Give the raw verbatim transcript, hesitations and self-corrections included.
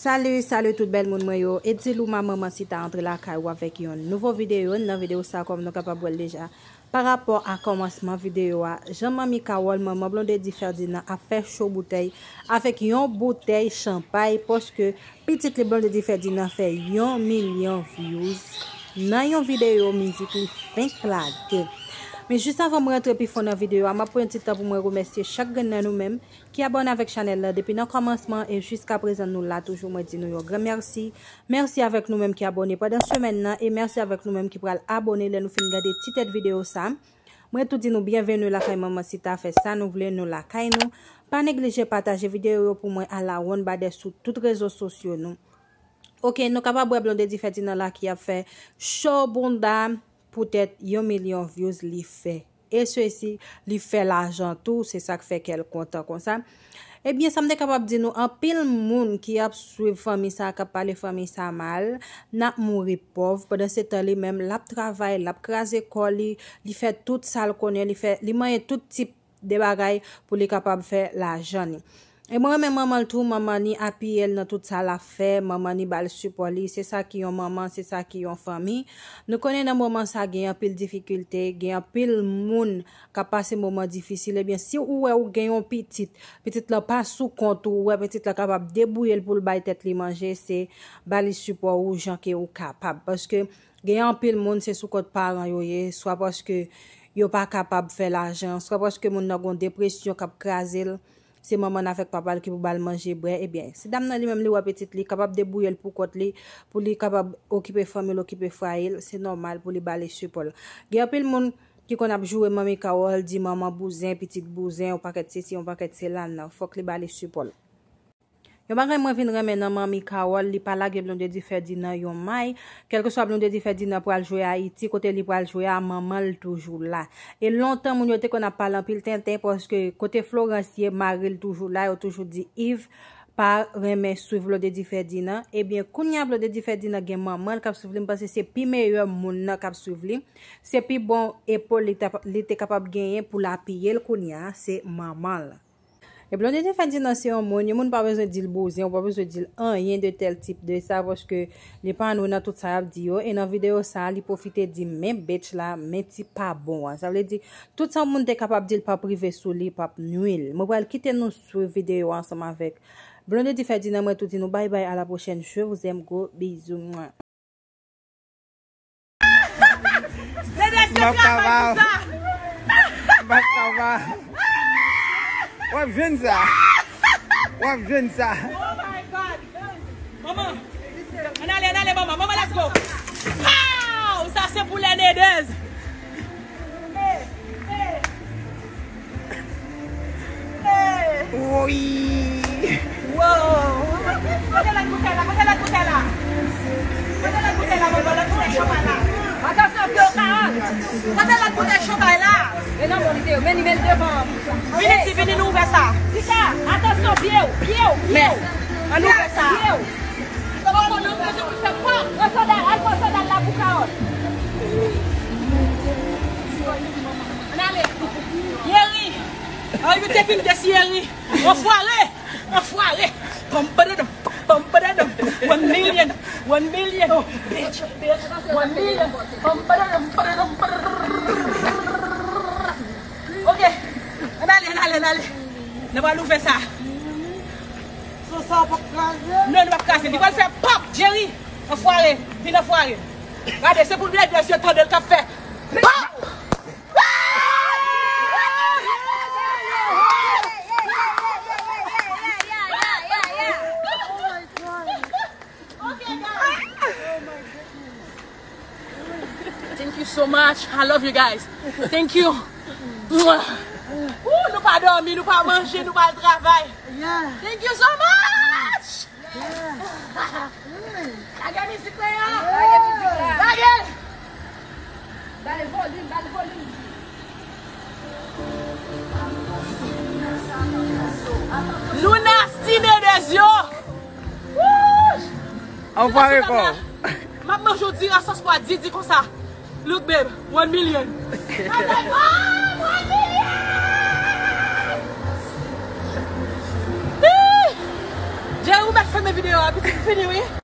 Salut, salut tout bèl moun mwen yo. Edilou ma manman si ta antre lakay ou avèk yon nouvo videyo. Nan videyo sa, kòm nou kapab wè l deja, pa rapò a kòmansman videyo a, jan Manmi Carole, manman Blondedy Ferdinand, ap fè cho boutèy avèk yon boutèy chanpay, paske pitit li Blondedy Ferdinand fè yon milyon views nan yon videyo mizik li fenk lage. Men jis avan mwen rantre pi fon nan videyo a, m ap pran yon ti tan pou mwen remèsye chak grenn nan nou menm ki abòne avèk chanèl la depi nan kòmansman e jiska prezan nou la toujou. Mwen di nou yon gran mèsi. Mèsi avèk nou menm ki abòne pandan semèn nan e mèsi avèk nou menm ki pral abòne lè nou fin gade ti tèt videyo sa. Mwen tou di nou byenveni lakay manman Sita, fè sa nou vle, nou lakay nou. Pa neglije pataje videyo yo pou mwen a la wonn badè sou tout rezo sosyo nou. Oke, nou kapab wè Blondedy Ferdinand la ki ap fè cho bounda poutèt yon milyon views li fè. E sesi, li fè lajan tou, se sa k fè kè l kontan konsa. Ebyen, sa m te kapab di nou, anpil moun ki ap swiv fanmi sa, k ap pale fanmi sa mal, n ap mouri pòv. Pandan se tan, li menm, l ap travay, l ap kraze kò li, li fè tout sa l konnen, li fè, li manyen tout tip de bagay pou li kapab fè lajan li. E mwen renmen manman l tou, manman ni apiye l nan tout sa l ap fè, manman ni ba l sipò li, se sa ki yon manman, se sa ki yon fanmi. Nou konnen nan moman sa gen anpil difikilte, gen anpil moun k ap pase moman difisil. Ebyen, si ou wè ou gen yon pitit, pitit lan pa sou kont ou, ou wè pitit lan kapab debouye l pou l bay tèt li manje, se ba li sipò ou jan ke ou kapab. Paske gen anpil moun se sou kont paran yo ye, swa paske yo pa kapab fè lajan, swa paske moun nan gon depresyon k ap kraze l, se manman n avèk papa l ki pou ba l manje bwè. Ebyen, si dam nan li menm li wè pitit li kapab debouye l pou kont li, pou li kapab okipe fanmi l, okipe fwaye l, se nòmal pou li ba li sipò l. Gen anpil moun ki konn ap joure Manmi Carole, di manman bouzen, pitit bouzen, yon pakèt sesi, yon pakèt sela, nan, fòk li ba li sipò l. Yon bagay mwen vin renmen nan Manmi Carole, li pa lage Blondedy Ferdinand yon may. Kèlkeswa Blondedy Ferdinand pral jwe Ayiti, kote li pral jwe a, manman l toujou la. E lontan moun yo te konn ap pale anpil tenten, paske kote Florence ye, mari l toujou la, yo toujou di Yves pa renmen swiv Blondedy Ferdinand. Ebyen, kounye a Blondedy Ferdinand gen manman l k ap swiv li, m panse se pi meyè moun nan k ap swiv li. Se pi bon epòl li ta, li te kapab genyen pou l apiye l kounye a, se manman l. E Blondedy Ferdinand se yon moun, yon moun pa bezwen di l bouzen, ou pa bezwen di l anyen de tèl tip de sa, paske li pa nou nan tout sa y ap di yo. E nan videyo sa, li pwofite di men bitch la, men ti pa bon an. Sa vle di, tout sa yon moun te kapab di l p ap rive sou li, p ap nwi l. Mwen pral kite nou swiv videyo a ansanm avèk Blondedy Ferdinand, mwen tou di nou bye bye, à la prochaine, je vous aime, gros bisous. M ap travay. M ap travay. W ap jwenn sa. W ap jwenn sa. Manman, ann ale, ann ale, manman. Manman, let's go. Pow! Sa se pou Lè Nedez. Woy! Wow! Kote lòt boutèy la? Kote lòt boutèy la? Kote lòt boutèy la, manman? Lòt boutèy chanpay la. Atansyon, pye w ka al. Kote lòt boutèy chanpay la? E nan bon, li te yo. Men li, men li devan. Vini, ti, vini, nou ouvè sa. Sita, atansyon, pye w, pye w, pye w. Ann ouvè sa. Pye w. Pran sandal, al pran sandal la pou Carole. Ann ale. Yeri. How you taking this, Yeri? Anfware. Anfware. Pam, padadam, pam, padadam. One million. One million. Bitch, bitch. One million. Pam, padadam, padadam, padadam. Ok. Ann ale, ann ale, ann ale. Nou pral ouvè sa. So sa w p ap kraze? Non, nou p ap kraze. Li pral fè pòp, Jerry. Anfware. Vin anfware. Gade, se pou Blondedy yo tande l k ap fè pòp. Thank you so much. I love you guys. Thank you. Mwah. Ooh, nou pa dòmi, nou pa manje, nou pa al travay. Thank you so much. Lage mizik la. Lage mizik la. Lage. Ba l volim, ba l volim. Nou nasty Nedez yo. Anfware kò w. M ap manje w diri a sòs pwa didi konsa. Look, babe, one million. One million! Jerry, ou Fèmen videyo a, pitit, m fini, wi.